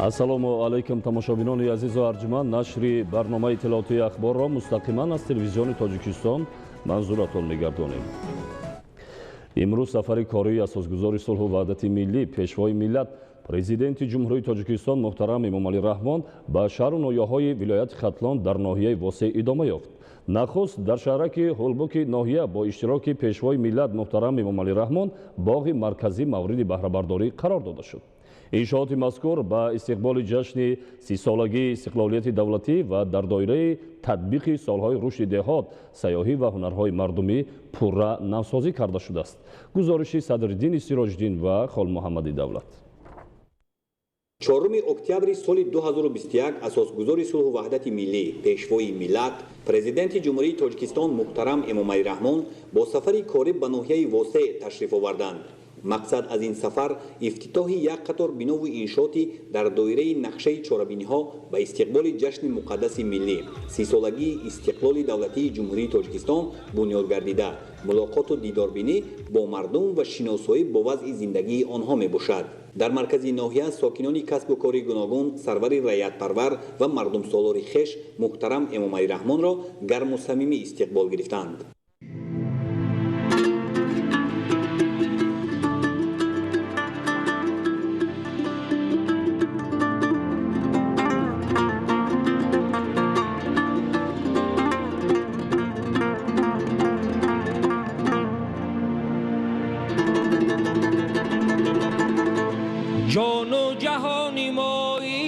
Ассалому алайкум тамошобинони азизу арҷуманд. Нашри барномаи иттилоотии ахборро мустақиман аз телевизиони Тоҷикистон манзуратон мегардонем. Имрӯз сафари кории асосгузори сулҳу ваҳдати миллӣ, пешвои миллат, президенти Ҷумҳурии Тоҷикистон муҳтарам Эмомалӣ Раҳмон ба шаҳру ноҳияҳои вилояти Хатлон дар ноҳияи Восеъ идома ёфт. Нахуст дар шаҳраки Ҳулбуки ноҳия бо иштироки пешвои миллат муҳтарам Эмомалӣ Раҳмон боғи марказӣ мавриди баҳрабардорӣ қарор дода шуд. Иншооти мазкур ба истиқболи ҷашни 30-солагии истиқлолияти давлатӣ ва дар доираи татбиқи солҳои рушди деҳот, сайёҳӣ ва ҳунарҳои мардумӣ пурра навсозӣ карда шудааст. Гузориши Садриддини Сироҷиддин ва Холмуҳаммади Давлат. 4 октябри соли 2021 асосгузори сулҳу ваҳдати миллӣ, пешвои миллат, президенти Ҷумҳурии Тоҷикистон муҳтарам Эмомалӣ Раҳмон бо сафари корӣ ба ноҳияи Восеъ ташриф оварданд. Мақсад аз ин сафар ифтитоҳи як қатор бинову иншооти дар доираи нақшаи чорабиниҳо ба истиқболи ҷашни муқаддаси миллӣ, 30-солагии истиқлоли давлатии Ҷумҳурии Тоҷикистон бунёд гардида, мулоқоту дидорбинӣ бо мардум ва шиносоӣ бо вазъи зиндагии онҳо мебошад. Дар маркази ноҳия сокинони касбу кори гуногун сарвари раъятпарвар ва мардумсолори хеш муҳтарам Эмомалӣ Раҳмонро гарму самимӣ истиқбол гирифтанд. ҷону ҷаҳони моӣ,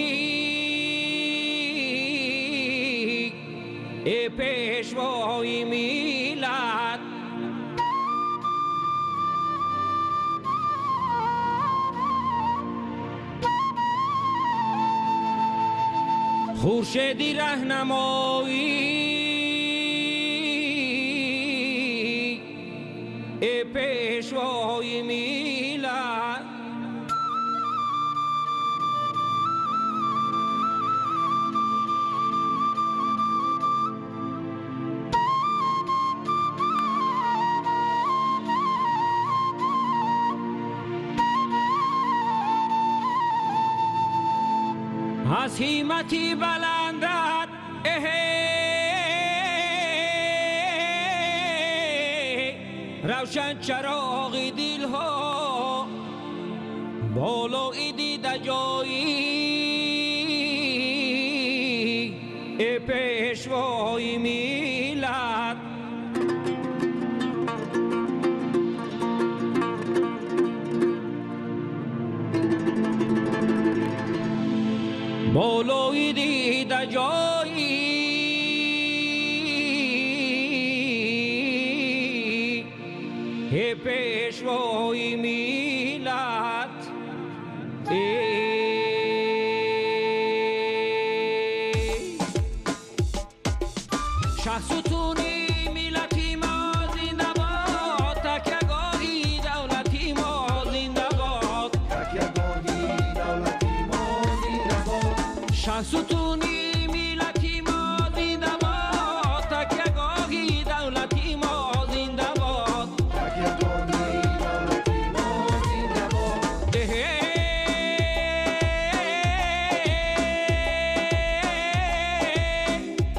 э пешвои миллат, хуршеди раҳнамоӣ, э пешвои миллат. Аз ҳиммати баландат равшан чароғи дилҳо, болои дида ҷоӣ, э пешвои миллат. Болои дида ҷоӣ, э пешвои миллат. Шаҳсутуни миллати мо зинда бод, такягоҳи давлати мо зинда бод, такягоҳи давлати мо зинда бод. Шаҳсутуни миллати мо зинда бод, такягоҳи давлати мо зинда бод, такягоҳи давлати мо зинда бод.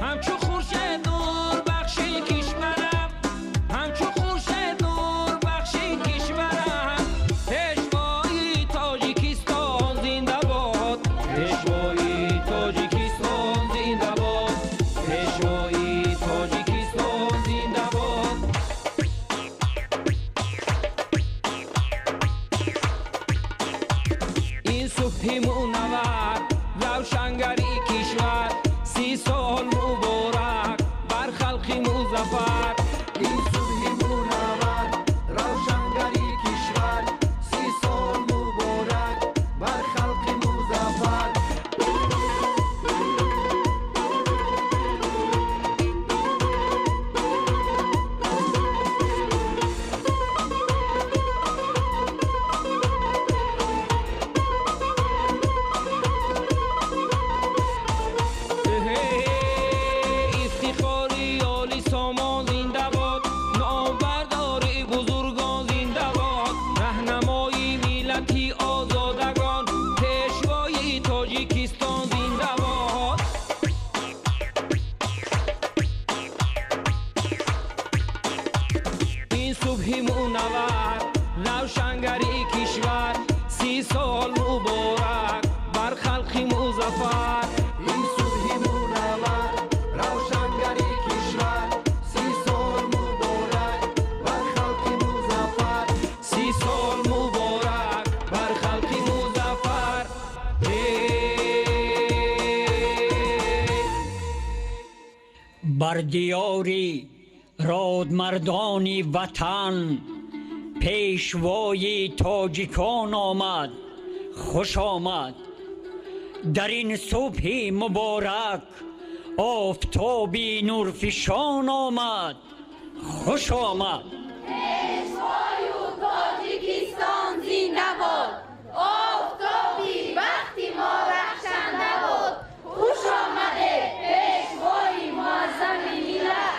Ҳамчу хуршед нурбахши кишварам, ҳамчу хуршед нурбахши кишварам, пешвои Тоҷикистон зинда бод, пешвои Тоҷикистон зинда бод, пешвои Тоҷикистон зинда бод. Ин субҳи мунаввар, равшангари кишвар, 30 сол муборак бар халқи музаффар. Ин субҳи мунаввар, равшангари кишвар, 30 сол муборак бар халқи музаффар. Ифтихори оли сомон зинда Мунаввар, равшангари кишвар, 30 сол муборак бар халқи музаффар. Ин субҳи мунаввар, равшангари кишвар, 30 сол муборак бар халқи музаффар. 30 сол муборак бар халқи музаффар. Бар диёри родмардони ватан пешвои тоҷикон омад, хуш омад. Дар ин субҳи муборак офтоби нурфишон омад, хуш омад. Пешвою Тоҷикистон зинда бод, офтоби бахти мо рахшанда бод. Хуш омадед, пешвои муаззами миллат.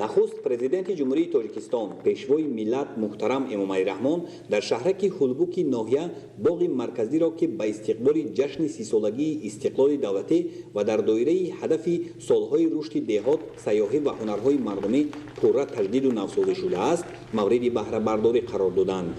Нахуст президенти Ҷумҳурии Тоҷикистон, пешвои миллат муҳтарам Эмомалӣ Раҳмон дар шаҳраки Ҳулбуки ноҳия боғи марказиро, ки ба истиқболи ҷашни 30-солагии истиқлоли давлатӣ ва дар доираи ҳадафи солҳои рушди деҳот, сайёҳӣ ва ҳунарҳои мардумӣ пурра таҷдиду навсозӣ шудааст, мавриди баҳрабардорӣ қарор доданд.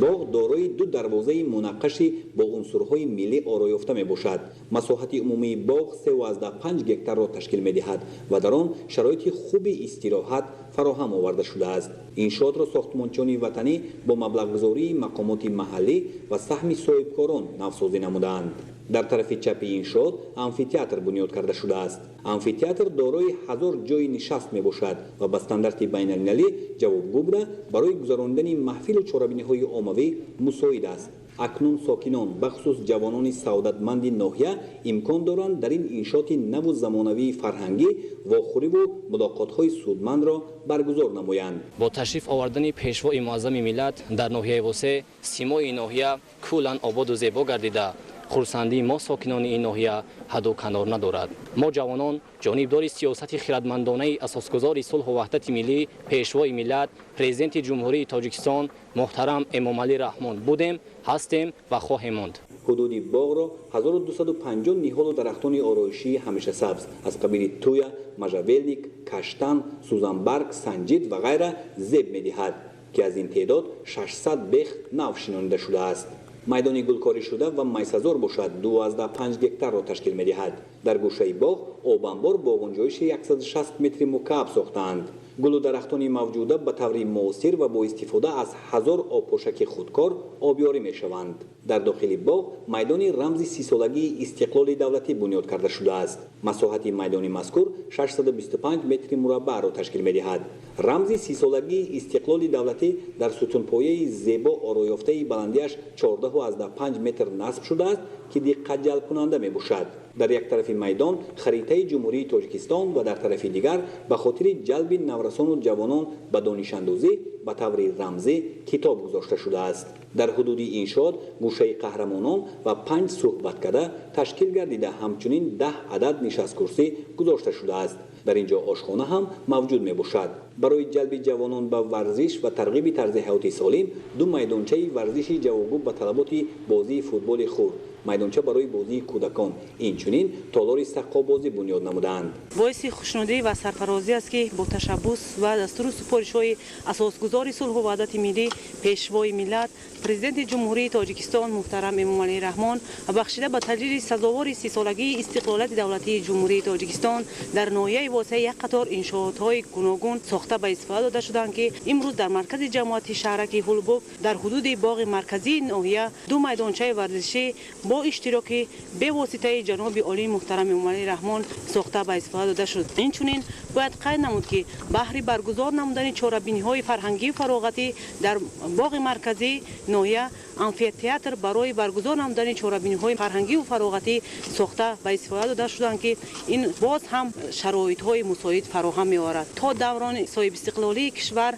Боғ дорои ду дарвозаи мунаққаши бо унсурҳои миллӣ ороёфта мебошад. Масоҳати умумии боғ 3,5 гектарро ташкил медиҳад ва дар он шароити хуби истироҳат фароҳам оварда шудааст. Иншоотро сохтмончиёни ватанӣ бо маблағгузории мақомоти маҳаллӣ ва саҳми соҳибкорон навсозӣ намудаанд. Дар тарафи чапи иншоот амфитеатр бунёд карда шудааст. Амфитеатр дорои 1000 ҷойи нишаст мебошад ва ба стандарти байналмилалӣ ҷавобгӯ буда, барои гузаронидани маҳфилу чорабиниҳои оммавӣ мусоид аст. Акнун сокинон, бахусус ҷавонони саодатманди ноҳия, имкон доранд дар ин иншооти наву замонавии фарҳангӣ вохӯриву мулоқотҳои судмандро баргузор намоянд. Бо ташриф овардани пешвои муаззами миллат дар ноҳияи Восеъ симои ноҳия куллан ободу зебо гардида, хурсандии мо сокинони ин ноҳия ҳадду канор надорад. Мо ҷавонон ҷонибдори сиёсати хирадмандонаи асосгузори сулҳу ваҳдати миллӣ, пешвои миллат, президенти Ҷумҳурии Тоҷикистон муҳтарам Эмомалӣ Раҳмон будем, ҳастем ва хоҳем монд. Ҳудуди боғро 1250 ниҳолу дарахтони ороишии ҳамешасабз аз қабили туя, можавелник, каштан, сӯзанбарг, санҷид ва ғайра зеб медиҳад, ки аз ин теъдод 600 бех нав шинонида шудааст. Майдони гулкорӣ шуда ва майсазор бошад 2,5 гектарро ташкил медиҳад. Дар гӯшаи боғ обанбор бо гунҷоиши 160 метри мукааб сохтаанд. Гулу дарахтони мавҷуда ба таври муосир ва бо истифода аз 1000 обпошаки худкор обёрӣ мешаванд. Дар дохили боғ майдони рамзи 30-солагии истиқлоли давлатӣ бунёд карда шудааст. Масоҳати майдони мазкур 625 метри мураббаъро ташкил медиҳад. Рамзи 30-солагии истиқлоли давлатӣ дар сутунпояи зебо ороёфтаи баландиаш 14,5 метр насб шудааст, ки диққатҷалбкунанда мебошад. Дар як тарафи майдон харитаи Ҷумҳурии Тоҷикистон ва дар тарафи дигар ба хотири ҷалби наврасону ҷавонон ба донишандӯзӣ ба таври рамзӣ китоб гузошта шудааст. Дар ҳудуди иншоот гӯшаи қаҳрамонон ва 5 суҳбаткада ташкил гардида, ҳамчунин 10 адад нишасткурсӣ гузошта шудааст. Дар ин ҷо ошхона ҳам мавҷуд мебошад. Барои ҷалби ҷавонон ба варзиш ва тарғиби тарзи ҳаёти солим ду майдончаи варзиши ҷавобгӯ ба талаботи бозии футболи хурд, майдонча барои бозии кӯдакон, инчунин толори саққобозӣ бунёд намудаанд. Боиси хушнудӣ ва сарфарозӣ аст, ки бо ташаббус ва дастуру супоришҳои асосгузори сулҳу ваҳдати миллӣ, пешвои миллат, президенти Ҷумҳурии Тоҷикистон муҳтарам Эмомалӣ Раҳмон бахшида ба таҷлили сазовори 30-солагии истиқлолияти давлатии Ҷумҳурии Тоҷикистон дар ноҳияи Восеъ як қатор иншоотҳои гуногун сохта ба истифода дода шуданд, ки имрӯз дар маркази ҷамоати шаҳраки Ҳулбук дар ҳудуди боғи марказии ноҳия ду майдончаи варзишӣ бо иштироки бевоситаи ҷаноби олии муҳтарам Эмомалӣ Раҳмон сохта ба истифода дода шуд. Инчунин бояд қайд намуд, ки баҳри баргузор намудани чорабиниҳои фарҳангию фароғатӣ дар боғи марказии ноҳия амфитеатр барои баргузор намудани чорабиниҳои фарҳангию фароғатӣ сохта ба истифода дода шуданд, ки ин боз ҳам шароитҳои мусоид фароҳам меорад. То даврони соҳибистиқлолии кишвар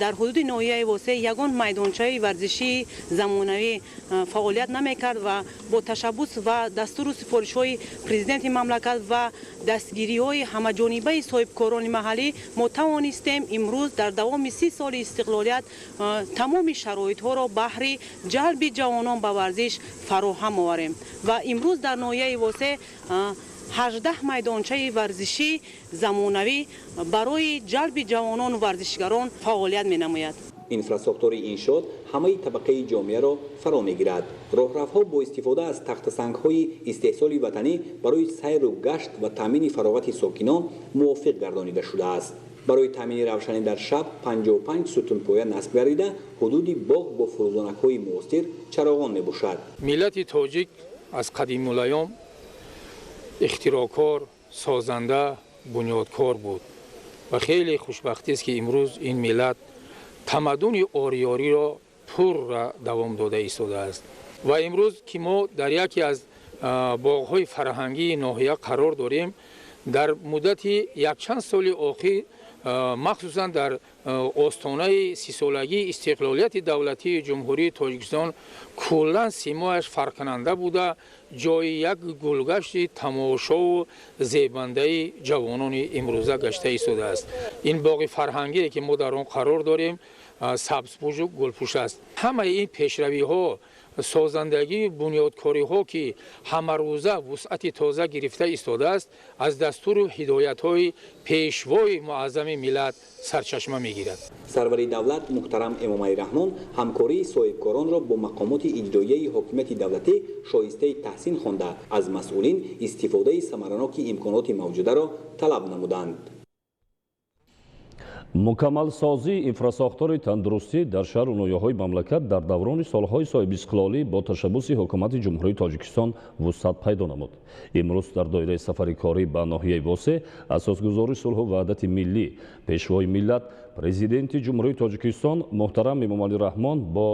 дар ҳудуди ноҳияи Восеъ ягон майдончаи варзишии замонавӣ фаъолият намекард ва бо ташаббус ва дастуру супоришҳои президенти мамлакат ва дастгириҳои ҳамаҷонибаи соҳибкорони маҳаллӣ мо тавонистем имрӯз дар давоми 30 соли истиқлолият тамоми шароитҳоро баҳри ҷалби ҷавонон ба варзиш фароҳам оварем ва имрӯз дар ноҳияи Восеъ 18 майдончаи варзишӣ замонавӣ барои ҷалби ҷавонону варзишгарон фаъолият менамояд. Инфрасохтори иншоот ҳамаи табақаи ҷомеаро фаро мегирад. Роҳравҳо бо истифода аз тахтасангҳои истеҳсоли ватанӣ барои сайру гашт ва таъмини фароғати сокинон мувофиқ гардонида шудааст. Барои таъмини равшанӣ дар шаб 55 сутунпоя насб гардида, ҳудуди боғ бо фурӯзонакҳои муосир чароғон мебошад. Миллати тоҷик аз қадимулайём ихтироъкор, созанда, бунёдкор буд ва хеле хушбахтист, ки имрӯз ин миллат тамаддуни ориёриро пурра давом дода истодааст. Ва имрӯз, ки мо дар яке аз боғҳои фарҳангии ноҳия қарор дорем, дар муддати якчанд соли охир, махсусан дар остонаи 30-солагии истиқлолияти давлатии Ҷумҳурии Тоҷикистон, куллан симояш фарқкунанда буда, ҷои як гулгашти тамошову зебандаи ҷавонони имрӯза гашта истодааст. Ин боғи фарҳангие, ки мо дар он қарор дорем, сабзпӯшу гулпӯш аст. Ҳамаи ин пешравиҳо, созандагию бунёдкориҳо, ки ҳамарӯза вусъати тоза гирифта истодааст, аз дастуру ҳидоятҳои Пешвои муаззами миллат сарчашма мегирад. Сарвари давлат муҳтарам Эмомалӣ Раҳмон ҳамкории соҳибкоронро бо мақомоти иҷроияи ҳокимияти давлатӣ шоистаи таҳсин хонда, аз масъулин истифодаи самараноки имконоти мавҷударо талаб намуданд. Мукаммалсозии инфрасохтори тандурустӣ дар шаҳру ноҳияҳои мамлакат дар даврони солҳои соҳибистиқлолӣ бо ташаббуси Ҳукумати Ҷумҳурии Тоҷикистон вусъат пайдо намуд. Имрӯз дар доираи сафари корӣ ба ноҳияи Восе асосгузори сулҳу ваҳдати миллӣ, Пешвои миллат, Президенти Ҷумҳурии Тоҷикистон муҳтарам Эмомалӣ Раҳмон бо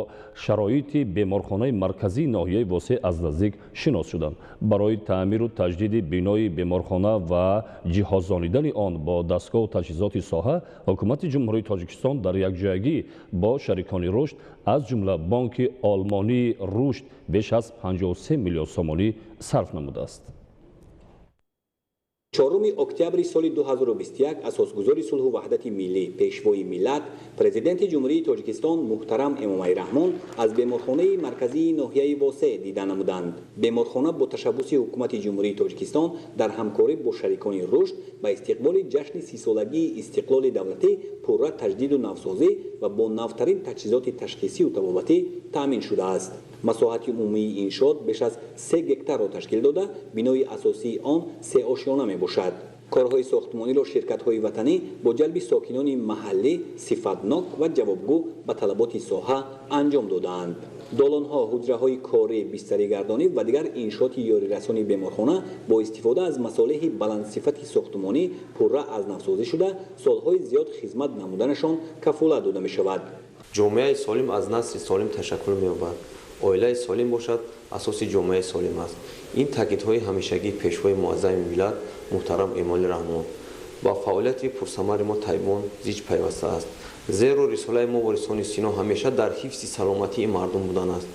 шароити беморхонаи марказии ноҳияи Восе аз наздик шинос шуданд. Барои таъмиру таҷдиди бинои беморхона ва ҷиҳозонидани он бо дастгоҳу таҷҳизоти соҳа Ҳукумати Ҷумҳурии Тоҷикистон дар якҷоягӣ бо шарикони рушд, аз ҷумла Бонки Олмонии рушд, беш аз 53 миллион сомонӣ сарф намудааст. 4 октябри соли 2021 асосгузори сулҳу ваҳдати миллӣ, Пешвои миллат, Президенти Ҷумҳурии Тоҷикистон муҳтарам Эмомалӣ Раҳмон аз беморхонаи марказии ноҳияи Восе дида намуданд. Беморхона бо ташаббуси Ҳукумати Ҷумҳурии Тоҷикистон дар ҳамкорӣ бо шарикони рушд ба истиқболи ҷашни 30-солагии истиқлоли давлатӣ пурра таҷдиду навсозӣ ва бо навтарин таҷҳизоти ташхисию табобатӣ таъмин шудааст. Масоҳати умумии иншоот беш аз 3 гектарро ташкил дода, бинои асосии он сеошёна мебошад. Корҳои сохтмониро ширкатҳои ватанӣ бо ҷалби сокинони маҳаллӣ сифатнок ва ҷавобгӯ ба талаботи соҳа анҷом додаанд. Долонҳо, ҳуҷраҳои корӣ, бистаригардонӣ ва дигар иншооти ёрирасони беморхона бо истифода аз масолеҳи баландсифати сохтмонӣ пурра аз навсозӣ шуда, солҳои зиёд хизмат намуданашон кафолат дода мешавад. Ҷомеаи солим аз насли солим ташаккул меёбад. Оилаи солим бошад, асоси ҷомеаи солим аст. Ин таъкидҳои ҳамешагии Пешвои муаззами миллат муҳтарам Эмомалӣ Раҳмон ба фаъолияти пурсамари мо табибон зич пайваста аст, зеро рисолаи мо, ворисони Сино, ҳамеша дар ҳифзи саломатии мардум будан аст.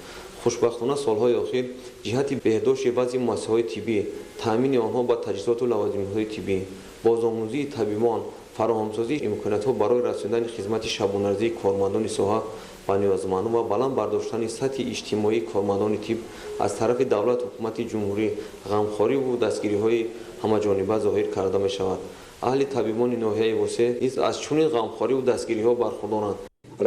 Хушбахтона, солҳои охир ҷиҳати беҳдошти вазъи муассисаҳои тиббӣ, таъмини онҳо ба таҷҳизоту лавозимотҳои тиббӣ, бозомӯзии табибон, фароҳамсозии имкониятҳо барои расондани хизмати шабонарӯзии кормандони соҳа ба ниёзмандон ва баланд бардоштани сатҳи иҷтимоии кормандони тиб аз тарафи давлат, ҳукумати ҷумҳурӣ ғамхориву дастгириҳои ҳамаҷониба зоҳир карда мешавад. Аҳли табибони ноҳияи Восе низ аз чунин ғамхориву дастгириҳо бархурдоранд.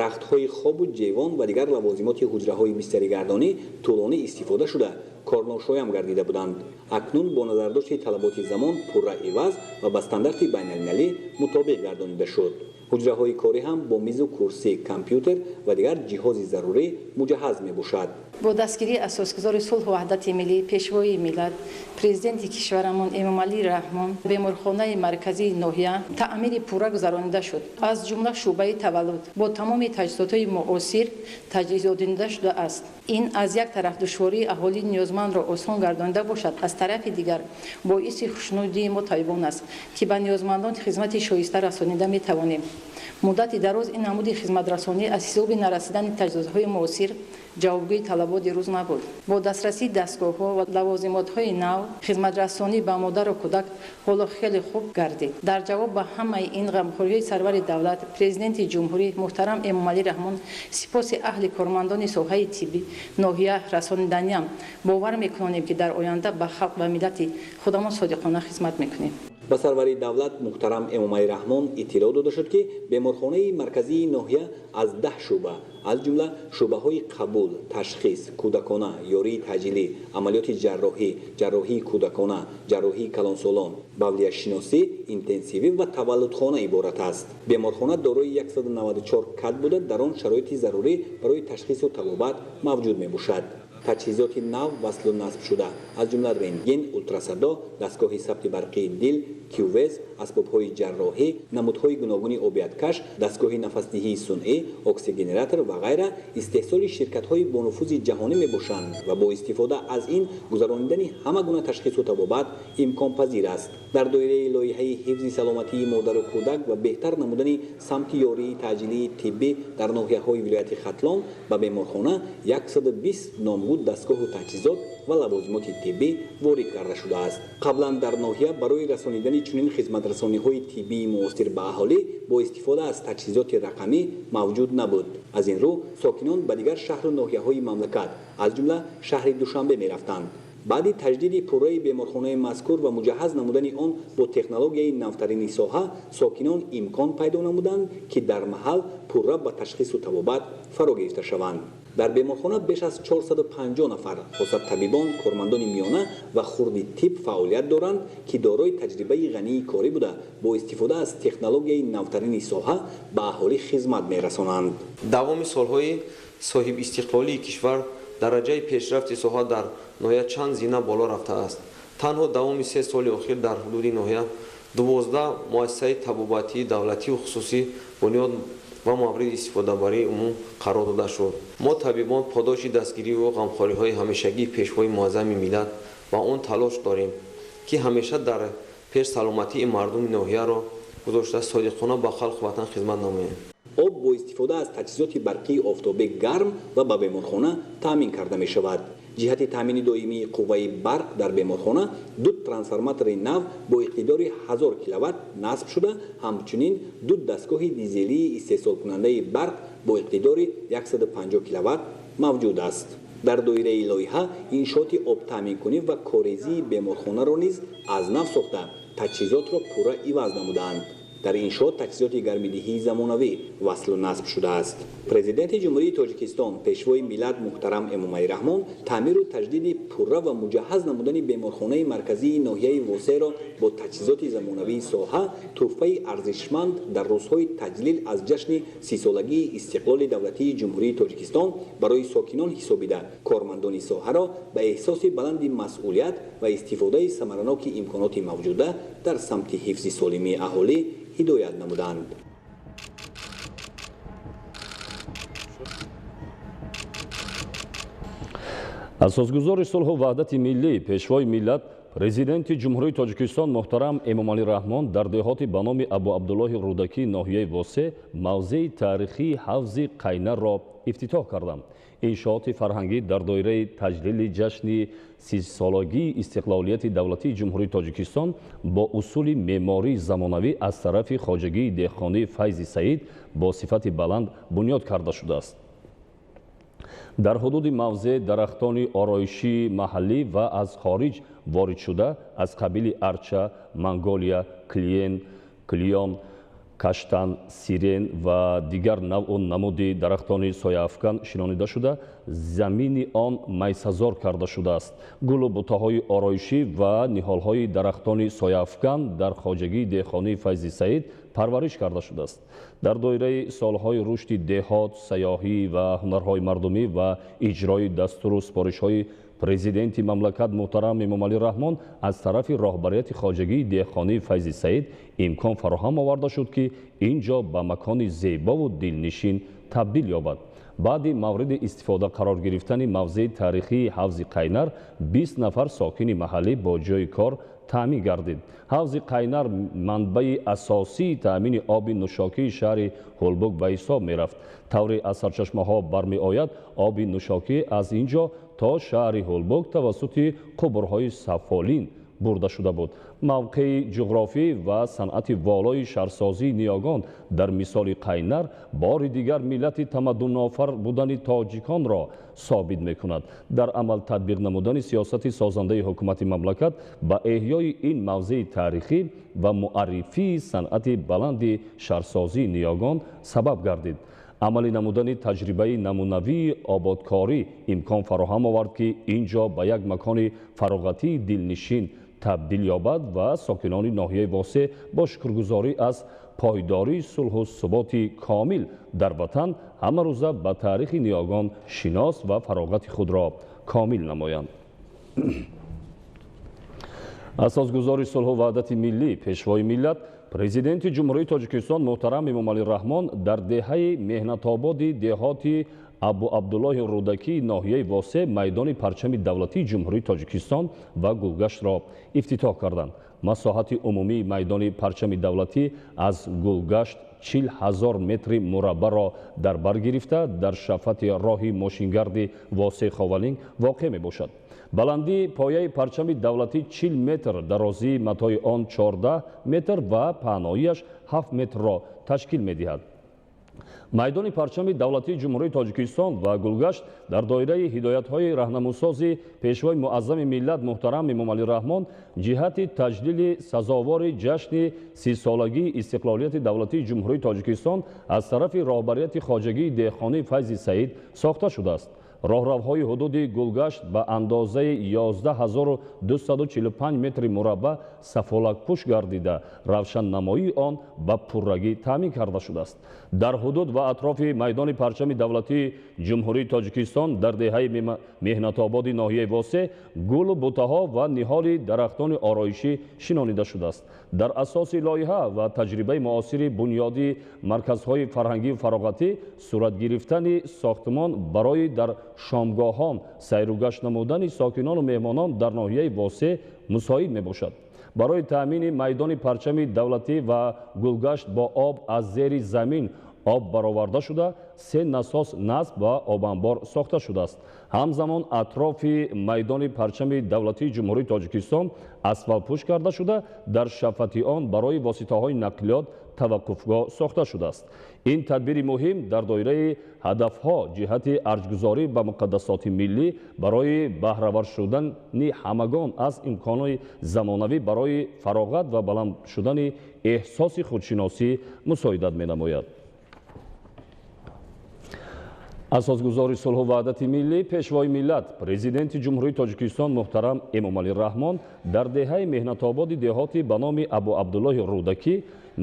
Рахтҳои хобу ҷевон ва дигар лавозимоти ҳуҷраҳои бистаригардонӣ тӯлонӣ истифода шуда, корношоям гардида буданд. Акнун бо назардошти талаботи замон пурра иваз ва ба стандарти байналмилалӣ мутобиқ гардонида шуд. Ҳуҷраҳои корӣ ҳам бо мизу курсӣ, компютер ва дигар ҷиҳози зарурӣ муҷаҳҳаз мебошад. Бо дастгирии асосгузори сулҳу ваҳдати миллӣ, Пешвои миллат, Президенти кишварамон Эмомалӣ Раҳмон беморхонаи марказии ноҳия таъмири пурра гузаронида шуд. Аз ҷумла шӯъбаи таваллуд бо тамоми таҷҳизотҳои муосир таҷҳизонида шудааст. Ин аз як тараф душвории аҳолии ниёзмандро осон гардонида бошад, аз тарафи дигар боиси хушнудии мо табибон аст, ки ба ниёзмандон хизмати шоиста расонида метавонем. Муддати дароз ин намуди хизматрасонӣ аз ҳисоби нарасидани таҷҳизотҳои муосир ҷавобгӯи талаботи рӯз набуд. Бо дастрасии дастгоҳҳо ва лавозимотҳои нав хизматрасонӣ ба модару кӯдак ҳоло хеле хуб гардид. Дар ҷавоб ба ҳамаи ин ғамхориҳои сарвари давлат, Президенти ҷумҳурӣ муҳтарам Эмомалӣ Раҳмон сипоси аҳли кормандони соҳаи тиббӣ ноҳия расониданиам бовар мекунонем, ки дар оянда ба халқ ва миллати худамон содиқона хизмат мекунем. Ба сарвари давлат муҳтарам Эмомалӣ Раҳмон иттилоъ дода шуд, ки беморхонаи марказии ноҳия аз 10 шӯъба, аз ҷумла шӯъбаҳои қабул, ташхис, кӯдакона, ёрии таъҷилӣ, амалиёти ҷарроҳӣ, ҷарроҳии кӯдакона, ҷарроҳии калонсолон, бавлияшиносӣ, интенсивӣ ва таваллудхона иборат аст. Беморхона дорои 194 кат буда, дар он шароити зарурӣ барои ташхису табобат мавҷуд мебошад. Таҷҳизоти нав васлу насб шуда, аз ҷумла рентген, ултрасадо, дастгоҳи сабти барқии дил, кювез, асбобҳои ҷарроҳӣ, намудҳои гуногуни обияткаш, дастгоҳи нафасдиҳии сунъӣ, оксигенератор ва ғайра истеҳсоли ширкатҳои бонуфузи ҷаҳонӣ мебошанд ва бо истифода аз ин гузаронидани ҳама гуна ташхису табобат имконпазир аст. Дар доираи лоиҳаи ҳифзи саломатии модару кӯдак ва беҳтар намудани самти ёрии таъҷилии тиббӣ дар ноҳияҳои вилояти Хатлон ба беморхона 120 номгуд дастгоҳу таҷҳизот ва лавозимоти тиббӣ ворид карда шудааст. Қаблан дар ноҳия барои расонидани чунин хизматрасониҳои тиббии муосир ба аҳолӣ бо истифода аз таҷҳизоти рақамӣ мавҷуд набуд. Аз ин рӯ сокинон ба дигар шаҳру ноҳияҳои мамлакат, аз ҷумла шаҳри Душанбе мерафтанд. Баъди таҷдиди пурраи беморхонаи мазкур ва муҷаҳҳаз намудани он бо технологияи навтарини соҳа, сокинон имкон пайдо намуданд, ки дар маҳал пурра ба ташхису табобат фаро гирифта шаванд. Дар беморхона беш аз 450 нафар, хоса табибон, кормандони миёна ва хурди тиб фаъолият доранд, ки дорои таҷрибаи ғании корӣ буда, бо истифода аз технологияи навтарини соҳа ба аҳолӣ хизмат мерасонанд. Давоми солҳои соҳибистиқлолии кишвар дараҷаи пешрафти соҳа дар ноҳия чанд зина боло рафтааст. Танҳо давоми 3 соли охир дар ҳудуди ноҳия 12 муассисаи табобатии давлатию хусусӣ бунёд ва мавриди истифодабарии умум қарор дода шуд. Мо табибон подоши дастгириву ғамхориҳои ҳамешагии Пешвои муаззами миллат ва он талош дорем, ки ҳамеша дар пеш саломатии мардуми ноҳияро гузошта содиқона ба халқу ватан хизмат намоем. Об бо истифода аз таҷҳизоти барқии офтобӣ гарм ва ба беморхона таъмин карда мешавад. Ҷиҳати таъмини доимии қувваи барқ дар беморхона 2 трансформатори нав бо иқтидори 1000 киловатт насб шуда, ҳамчунин 2 дастгоҳи дизелии истеҳсолкунандаи барқ бо иқтидори 150 киловатт мавҷуд аст. Дар доираи лоиҳа иншооти обтаъминкунӣ ва корезии беморхонаро низ аз нав сохта, таҷҳизотро пурра иваз намудаанд. Дар иншоот таҷҳизоти гармидиҳии замонавӣ васлу насб шудааст. Президенти Ҷумҳурии Тоҷикистон, Пешвои миллат муҳтарам Эмомалӣ Раҳмон таъмиру таҷдиди пурра ва муҷаҳҳаз намудани беморхонаи марказии ноҳияи Восеъро бо таҷҳизоти замонавии соҳа тӯҳфаи арзишманд дар рӯзҳои таҷлил аз ҷашни 30-солагии истиқлоли давлатии Ҷумҳурии Тоҷикистон барои сокинон ҳисобида, кормандони соҳаро ба эҳсоси баланди масъулият ва истифодаи самараноки имконоти мавҷуда дар самти ҳифзи солимии аҳолӣ ҳидоят намуданд. Асосгузори сулҳу ваҳдати миллӣ, Пешвои миллат, Президенти Ҷумҳурии Тоҷикистон муҳтарам Эмомалӣ Раҳмон дар деҳоти ба номи Абу Абдуллоҳи Рӯдакӣ ноҳияи Восеъ мавзеи таърихии ҳавзи Қайнарро ифтитоҳ карданд. Иншооти фарҳангӣ дар доираи таҷлили ҷашни 30-солагии истиқлолияти давлатии Ҷумҳурии Тоҷикистон бо усули меъмории замонавӣ аз тарафи хоҷагии деҳқонии Файзи Саид бо сифати баланд бунёд карда шудааст. Дар ҳудуди мавзеъ дарахтони ороишии маҳаллӣ ва аз хориҷ ворид шуда аз қабили арча, манголия, клион, каштан, сирен ва дигар навъу намуди дарахтони сояафкан шинонида шуда, замини он майсазор карда шудааст. Гулу бутаҳои ороишӣ ва ниҳолҳои дарахтони сояафкан дар хоҷагии деҳқонии Файзи Саид парвариш карда шудааст. Дар доираи солҳои рушди деҳот, сайёҳӣ ва ҳунарҳои мардумӣ ва иҷрои дастуру супоришҳои Президенти мамлакат муҳтарам Эмомалӣ Раҳмон аз тарафи роҳбарияти хоҷагии деҳқонии Файзи Саид имкон фароҳам оварда шуд, ки ин ҷо ба макони зебову дилнишин табдил ёбад. Баъди мавриди истифода қарор гирифтани мавзеи таърихии ҳавзи Қайнар, 20 нафар сокини маҳаллӣ бо ҷойи кор таъмин гардид. Ҳавзи Қайнар манбаи асосии таъмини оби нӯшокии шаҳри Ҳулбук ба ҳисоб мерафт. Тавре аз сарчашмаҳо бармеояд, оби нӯшокӣ аз ин ҷо то шаҳри Ҳулбук тавассути қубурҳои сафолин бурда шуда буд. Мавқеи ҷуғрофӣ ва санъати волои шаҳрсозии ниёгон дар мисоли Қайнар бори дигар миллати тамаддунофар будани тоҷиконро собит мекунад. Дар амал татбиқ намудани сиёсати созандаи ҳукумати мамлакат ба эҳёи ин мавзеи таърихӣ ва муаррифии санъати баланди шаҳрсозии ниёгон сабаб гардид. Амалӣ намудани таҷрибаи намунавии ободкорӣ имкон фароҳам овард, ки ин ҷо ба як макони фароғатии дилнишин табдил ёбад ва сокинони ноҳияи Восеъ бо шукргузорӣ аз пойдории сулҳу суботи комил дар ватан ҳамарӯза ба таърихи ниёгон шинос ва фароғати худро комил намоянд. Асосгузори сулҳу ваҳдати миллӣ, Пешвои миллат, Президенти Ҷумҳурии Тоҷикистон муҳтарам Эмомалӣ Раҳмон дар деҳаи Меҳнатободи деҳоти Абу Абдуллоҳи Рӯдакии ноҳияи Восеъ майдони парчами давлатии Ҷумҳурии Тоҷикистон ва гулгаштро ифтитоҳ карданд. Масоҳати умумии майдони парчами давлатӣ аз гулгашт 40 000 метри мураббаъро дар бар гирифта, дар шафати роҳи мошингарди Восеъ Ховалинг воқеъ мебошад. Баландии пояи парчами давлатӣ 40 метр, дарозии матои он 14 метр ва паҳноияш 7 метрро ташкил медиҳад. Майдони парчами давлатии Ҷумҳурии Тоҷикистон ва гулгашт дар доираи ҳидоятҳои раҳнамусози Пешвои муаззами миллат муҳтарам Эмомалӣ Раҳмон ҷиҳати таҷлили сазовори ҷашни 30-солагии истиқлолияти давлатии Ҷумҳурии Тоҷикистон аз тарафи роҳбарияти хоҷагии деҳқонии Файзи Саид сохта шудааст. Роҳравҳои ҳудуди гулгашт ба андозаи 11 245 метри мураббаъ сафолакпӯш гардида, равшаннамоии он ба пуррагӣ таъмин карда шудааст. Дар ҳудуд ва атрофи майдони парчами давлатии Ҷумҳурии Тоҷикистон дар деҳаи Меҳнатободи ноҳияи Восеъ гулу бутаҳо ва ниҳоли дарахтони ороишӣ шинонида шудааст. Дар асоси лоиҳа ва таҷрибаи муосири бунёди марказҳои фарҳангию фароғатӣ сурат гирифтани сохтмон барои дар шомгоҳон сайругашт намудани сокинону меҳмонон дар ноҳияи Восеъ мусоид мебошад. Барои таъмини майдони парчами давлатӣ ва гулгашт бо об аз зери замин об бароварда шуда, се насос насб ва обанбор сохта шудааст. Ҳамзамон атрофи майдони парчами давлатии Ҷумҳурии Тоҷикистон асфалтпӯш карда шуда, дар шафати он барои воситаҳои нақлиёт таваққуфгоҳ сохта шудааст. Ин тадбири муҳим дар доираи ҳадафҳо ҷиҳати арҷгузорӣ ба муқаддасоти миллӣ барои баҳравар шудани ҳамагон аз имконои замонавӣ барои фароғат ва баланд шудани эҳсоси худшиносӣ мусоидат менамояд. Асосгузори сулҳу ваҳдати миллӣ, Пешвои миллат, Президенти Ҷумҳурии Тоҷикистон муҳтарам Эмомалӣ Раҳмон дар деҳаи Меҳнатободи деҳоти ба номи Абу Абдуллоҳи Рӯдакӣ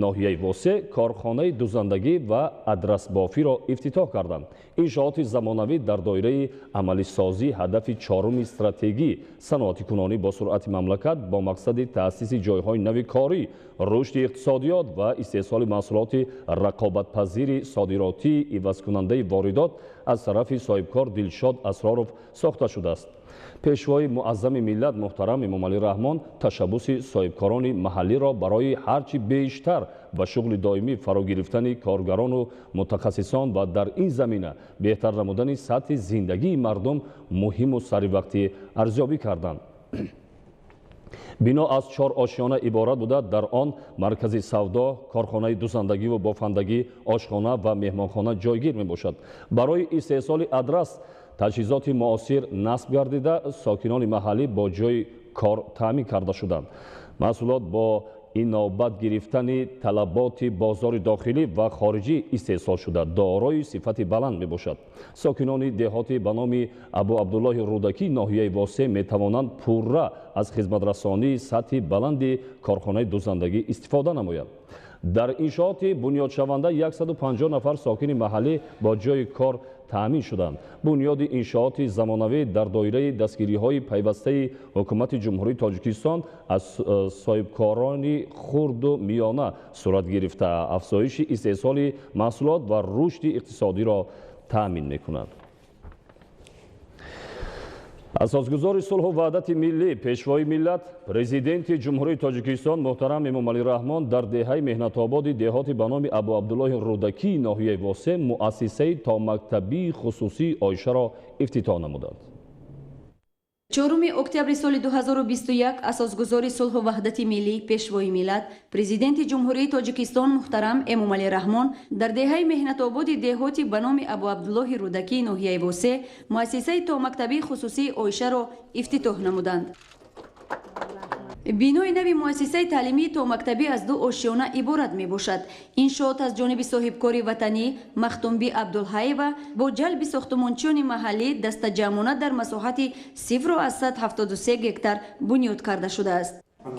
ноҳияи Восеъ корхонаи дузандагӣ ва адрасбофиро ифтитоҳ карданд. Иншооти замонавӣ дар доираи амалисозии ҳадафи чоруми стратегӣ саноатикунонӣ бо суръати мамлакат бо мақсади таъсиси ҷойҳои нави корӣ, рушди иқтисодиёт ва истеҳсоли маҳсулоти рақобатпазири содиротии ивазкунандаи воридот аз тарафи соҳибкор Дилшод Асроров сохта шудааст. Пешвои муаззами миллат муҳтарам Эмомалӣ Раҳмон ташаббуси соҳибкорони маҳаллиро барои ҳарчи бештар ба шуғли доимӣ фаро гирифтани коргарону мутахассисон ва дар ин замина беҳтар намудани сатҳи зиндагии мардум муҳиму саривақтӣ арзёбӣ карданд. Бино аз чор ошёна иборат буда, дар он маркази савдо, корхонаи дузандагиву бофандагӣ, ошхона ва меҳмонхона ҷойгир мебошад. Барои истеҳсоли адрас таҷҳизоти муосир насб гардида, сокинони маҳаллӣ бо ҷойи кор таъмин карда шуданд. Маҳсулот бо инобат гирифтани талаботи бозори дохилӣ ва хориҷӣ истеҳсол шуда, дорои сифати баланд мебошад. Сокинони деҳоти ба номи Абу Абдуллоҳи Рӯдакӣ ноҳияи Восеъ метавонанд пурра аз хизматрасонии сатҳи баланди корхонаи дузандагӣ истифода намоянд. Дар иншооти бунёдшаванда 150 нафар сокини маҳаллӣ бо ҷойи кор таъмин шуданд. Бунёди иншооти замонавӣ дар доираи дастгириҳои пайвастаи ҳукумати Ҷумҳурии Тоҷикистон аз соҳибкорони хурду миёна сурат гирифта, афзоиши истеҳсоли маҳсулот ва рушди иқтисодиро таъмин мекунад. Асосгузори сулҳу ваҳдати миллӣ, Пешвои миллат, Президенти Ҷумҳурии Тоҷикистон муҳтарам Эмомалӣ Раҳмон дар деҳаи Меҳнатободи деҳоти ба номи Абуабдуллоҳи Рӯдакии ноҳияи Восеъ муассисаи томактабии хусусии Оишаро ифтитоҳ намуданд. 4 октябри соли 2021 асосгузори сулҳу ваҳдати миллӣ, Пешвои миллат, Президенти Ҷумҳурии Тоҷикистон муҳтарам Эмомалӣ Раҳмон дар деҳаи Меҳнатободи деҳоти ба номи Абуабдуллоҳи Рӯдакии ноҳияи Восеъ муассисаи томактабии хусусии Оишаро ифтитоҳ намуданд. Бинои нави муассисаи таълимии томактабӣ аз ду ошёна иборат мебошад. Иншоот аз ҷониби соҳибкори ватанӣ Махтумби Абдулҳаева бо ҷалби сохтумончиёни маҳаллӣ дастаҷамъона дар масоҳати 0,73 гектар бунёд карда шудааст.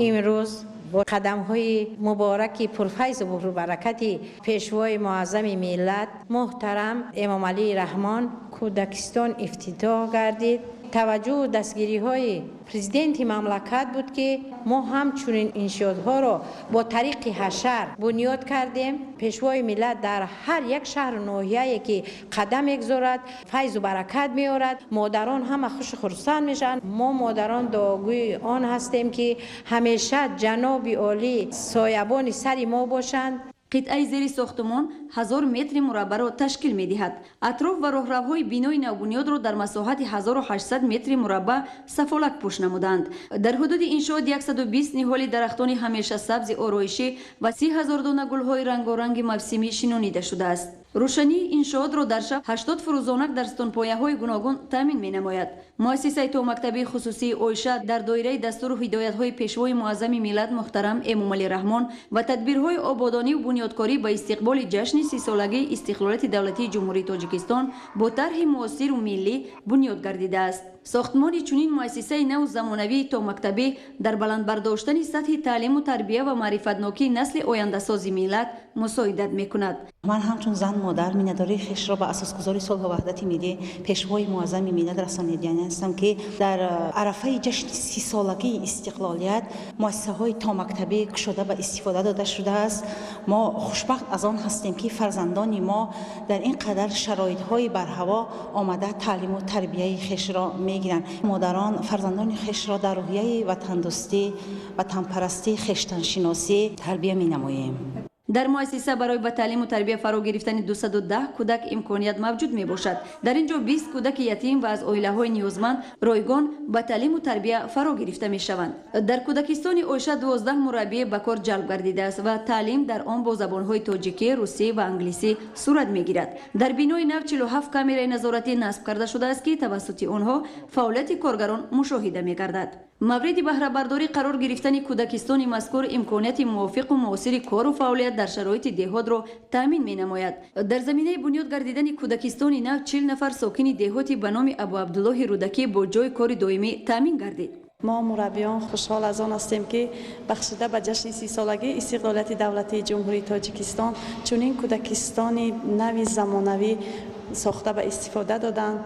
Имрӯз бо қадамҳои мубораки пурфайзу пурбаракати Пешвои муаззами миллат муҳтарам Эмомалӣ Раҳмон кӯдакистон ифтитоҳ гардид. Таваҷҷӯҳу дастгириҳои президенти мамлакат буд, ки мо ҳамчунин иншоотҳоро бо тариқи ҳашар бунёд кардем. Пешвои миллат дар ҳар як шаҳру ноҳияе ки қадам мегузорад, файзу баракат меорад. Модарон ҳама хушу хурсанд мешаванд. Мо модарон дуогӯи он ҳастем, ки ҳамеша ҷаноби олӣ соябони сари мо бошанд. Қитъаи зери сохтумон 1000 метри мураббаъро ташкил медиҳад. Атроф ва роҳравҳои бинои навбунёдро дар масоҳати 1800 метри мураббаъ сафолак пӯш намуданд. Дар ҳудуди иншоот 120 ниҳоли дарахтони ҳамешасабзи ороишӣ ва 30 000 дона гулҳои рангоранги мавсимӣ шинонида шудааст. Рӯшании иншоотро дар шаб 80 фурӯзонак дар стунпояҳои гуногун таъмин менамояд. Муассисаи томактабии хусусии Оиша дар доираи дастуру ҳидоятҳои Пешвои муаззами миллат муҳтарам Эмомалӣ Раҳмон ва тадбирҳои ободониву бунёдкорӣ ба истиқболи ҷашни 30-солагии истиқлолияти давлатии Ҷумҳурии Тоҷикистон бо тарҳи муосиру миллӣ бунёд гардидааст. Сохтмони чунин муассисаи наву замонавии томактабӣ дар баланд бардоштани сатҳи таълиму тарбия ва маърифатнокии насли ояндасози миллат мусоидат мекунад. Ман ҳамчун зан, модар миннатдории хешро ба асосгузори сулҳу ваҳдати миллӣ, Пешвои муаззами миллат расонидани ҳастам, ки дар арафаи ҷашни 30-солагии истиқлолият муассисаҳои томактабӣ кушода ба истифода дода шудааст. Мо хушбахт аз он ҳастем, ки фарзандони мо дар ин қадар шароитҳои барҳаво омада таълиму тарбияи хешро мегиранд. Модарон фарзандони хешро дар рӯҳияи ватандӯстӣ, ватанпарастӣ, хештаншиносӣ тарбия менамоем. Дар муассиса барои ба таълиму тарбия фаро гирифтани 210 кӯдак имконият мавҷуд мебошад. Дар ин ҷо 20 кӯдаки ятим ва аз оилаҳои ниёзманд ройгон ба таълиму тарбия фаро гирифта мешаванд. Дар кӯдакистони Оиша 12 мураббие ба кор ҷалб гардидааст ва таълим дар он бо забонҳои тоҷикӣ, русӣ ва англисӣ сурат мегирад. Дар бинои нав 47 камераи назоратӣ насб карда шудааст, ки тавассути онҳо фаъолияти коргарон мушоҳида мегардад. Мавриди баҳрабардорӣ қарор гирифтани кӯдакистони мазкур имконияти мувофиқу муосири кору фаъолият дар шароити деҳотро таъмин менамояд. Дар заминаи бунёд гардидани кӯдакистони нав 40 нафар сокини деҳоти ба номи Абуабдуллоҳи Рӯдакӣ бо ҷойи кори доимӣ таъмин гардид. Мо мураббиён хушҳол аз он ҳастем, ки бахшида ба ҷашни 30-солагии истиқлолияти давлатии Ҷумҳурии Тоҷикистон чунин кӯдакистони нави замонавӣ сохта ба истифода доданд.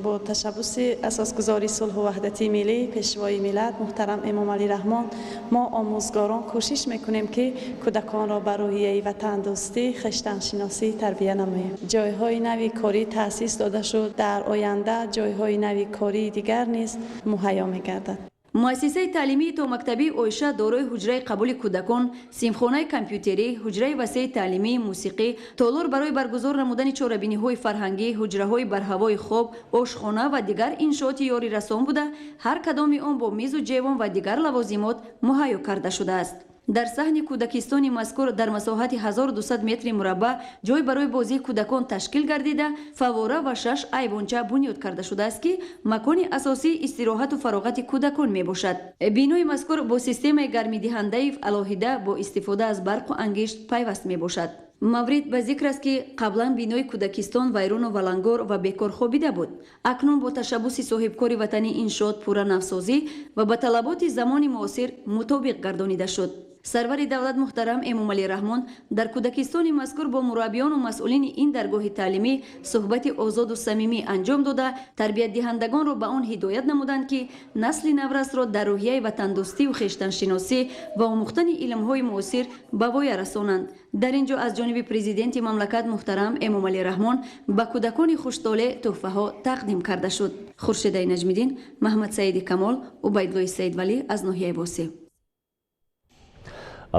Бо ташаббуси асосгузори сулҳу ваҳдати миллӣ, Пешвои миллат муҳтарам Эмомалӣ Раҳмон мо омӯзгорон кӯшиш мекунем, ки кӯдаконро ба рӯҳияи ватандӯстӣ, хештаншиносӣ тарбия намоем. Ҷойҳои нави корӣ таъсис дода шуд, дар оянда ҷойҳои нави кории дигар низ муҳайё мегардад. Муассисаи таълимии томактабии Оиша дорои ҳуҷраи қабули кӯдакон, синфхонаи компютерӣ, ҳуҷраи васеи таълимӣ, мусиқӣ, толор барои баргузор намудани чорабиниҳои фарҳангӣ, ҳуҷраҳои барҳавои хоб, ошхона ва дигар иншооти ёрирасон буда, ҳар кадоми он бо мизу ҷевон ва дигар лавозимот муҳайё карда шудааст. Дар саҳни кӯдакистони мазкур дар масоҳати 1200 метри мураббаъ ҷой барои бозии кӯдакон ташкил гардида, фаввора ва шаш айвонча бунёд карда шудааст, ки макони асосии истироҳату фароғати кӯдакон мебошад. Бинои мазкур бо системаи гармидиҳандаи алоҳида бо истифода аз барқу ангишт пайваст мебошад. Маврид ба зикр аст, ки қаблан бинои кӯдакистон вайрону валангор ва бекор хобида буд. Акнун бо ташаббуси соҳибкори ватанӣ иншоот пурра навсозӣ ва ба талаботи замони муосир мутобиқ гардонида шуд. Сарвари давлат муҳтарам Эмомалӣ Раҳмон дар кӯдакистони мазкур бо мураббиёну масъулини ин даргоҳи таълимӣ суҳбати озоду самимӣ анҷом дода, тарбиятдиҳандагонро ба он ҳидоят намуданд, ки насли наврасро дар рӯҳияи ватандӯстию хештаншиносӣ ва омӯхтани илмҳои муосир ба воя расонанд. Дар ин ҷо аз ҷониби президенти мамлакат муҳтарам Эмомалӣ Раҳмон ба кӯдакони хуштолеъ тӯҳфаҳо тақдим карда шуд. Хуршедаи Наҷмиддин, Маҳмадсаиди Камол, Убайдуллои Саидвалӣ аз ноҳияи Восеъ.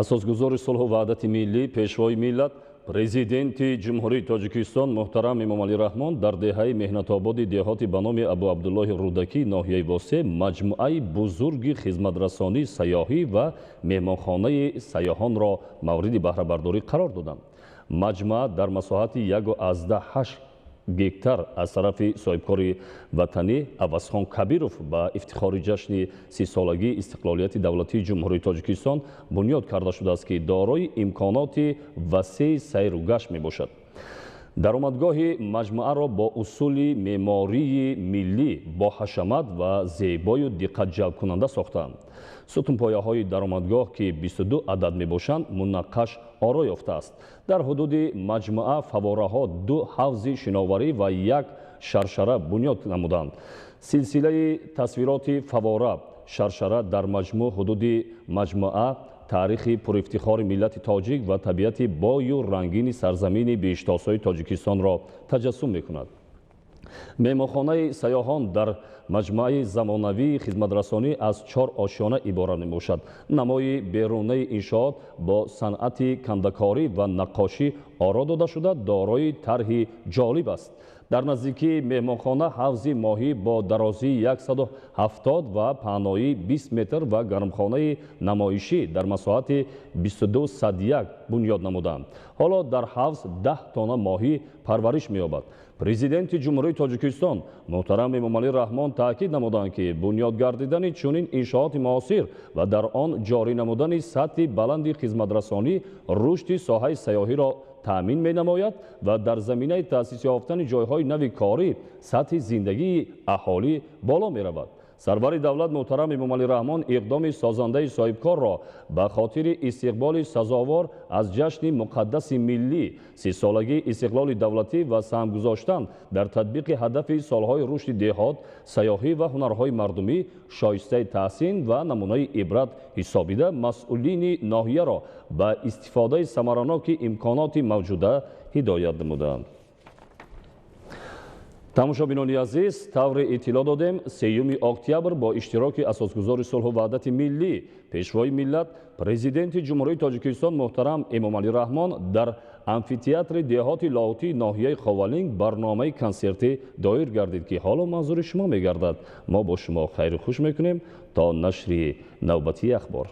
Асосгузори сулҳу ваҳдати миллӣ, Пешвои миллат, Президенти Ҷумҳурии Тоҷикистон муҳтарам Эмомалӣ Раҳмон дар деҳаи Меҳнатободи деҳоти ба номи Абу Абдуллоҳи Рӯдакӣ ноҳияи Восеъ маҷмӯаи бузурги хизматрасонии сайёҳӣ ва меҳмонхонаи сайёҳонро мавриди баҳрабардорӣ қарор доданд. Маҷмӯа дар масоҳати 1,8 гектар аз тарафи соҳибкори ватанӣ Авазхон Кабиров ба ифтихори ҷашни 30-солагии истиқлолияти давлатии Ҷумҳурии Тоҷикистон бунёд карда шудааст, ки дорои имконоти васеи сайру гашт мебошад. Даромадгоҳи маҷмӯаро бо усули меъмории миллӣ бо ҳашамат ва зебою диққатҷалбкунанда сохтаанд. Сутунпояҳои даромадгоҳ, ки 22 адад мебошанд, мунаққаш оро ёфтааст. Дар ҳудуди маҷмӯа фаввораҳо, ду ҳавзи шиноварӣ ва як шаршара бунёд намуданд. Силсилаи тасвироти фаввора, шаршара дар маҷмӯъ ҳудуди маҷмӯа таърихи пурифтихори миллати тоҷик ва табиати бою рангини сарзамини биҳиштосои Тоҷикистонро таҷассум мекунад. Меҳмонхонаи сайёҳон дар маҷмӯаи замонавии хизматрасонӣ аз 4 ошёна иборат мебошад. Намои берунаи иншоот бо санъати кандакорӣ ва наққошӣ оро дода шуда, дорои тарҳи ҷолиб аст. Дар наздикии меҳмонхона ҳавзи моҳӣ бо дарозии 170 ва паҳноии 20 метр ва гармхонаи намоишӣ дар масоҳати 22,1 бунёд намуданд. Ҳоло дар ҳавз 10 тонна моҳӣ парвариш меёбад. Президенти Ҷумҳурии Тоҷикистон муҳтарам Эмомалӣ Раҳмон таъкид намуданд, ки бунёд гардидани чунин иншооти муосир ва дар он ҷорӣ намудани сатҳи баланди хизматрасонӣ рушди соҳаи сайёҳиро таъмин менамояд ва дар заминаи таъсис ёфтани ҷойҳои нави корӣ сатҳи зиндагии аҳолӣ боло меравад. Сарвари давлат муҳтарам Эмомалӣ Раҳмон иқдоми созандаи соҳибкорро ба хотири истиқболи сазовор аз ҷашни муқаддаси миллӣ, 30-солагии истиқлоли давлатӣ ва саҳм гузоштан дар татбиқи ҳадафи солҳои рушди деҳот, сайёҳӣ ва ҳунарҳои мардумӣ шоистаи таҳсин ва намунаи ибрат ҳисобида, масъулини ноҳияро ба истифодаи самараноки имконоти мавҷуда ҳидоят намуданд. Тамошобинони азиз, тавре иттилоъ додем, 3 октябр бо иштироки асосгузори сулҳу ваҳдати миллӣ, Пешвои миллат, Президенти Ҷумҳурии Тоҷикистон муҳтарам Эмомалӣ Раҳмон дар амфитеатри деҳоти Лоҳутӣ ноҳияи Ховалинг барномаи консертӣ доир гардид, ки ҳоло манзури шумо мегардад. Мо бо шумо хайру хуш мекунем то нашри навбатии ахбор.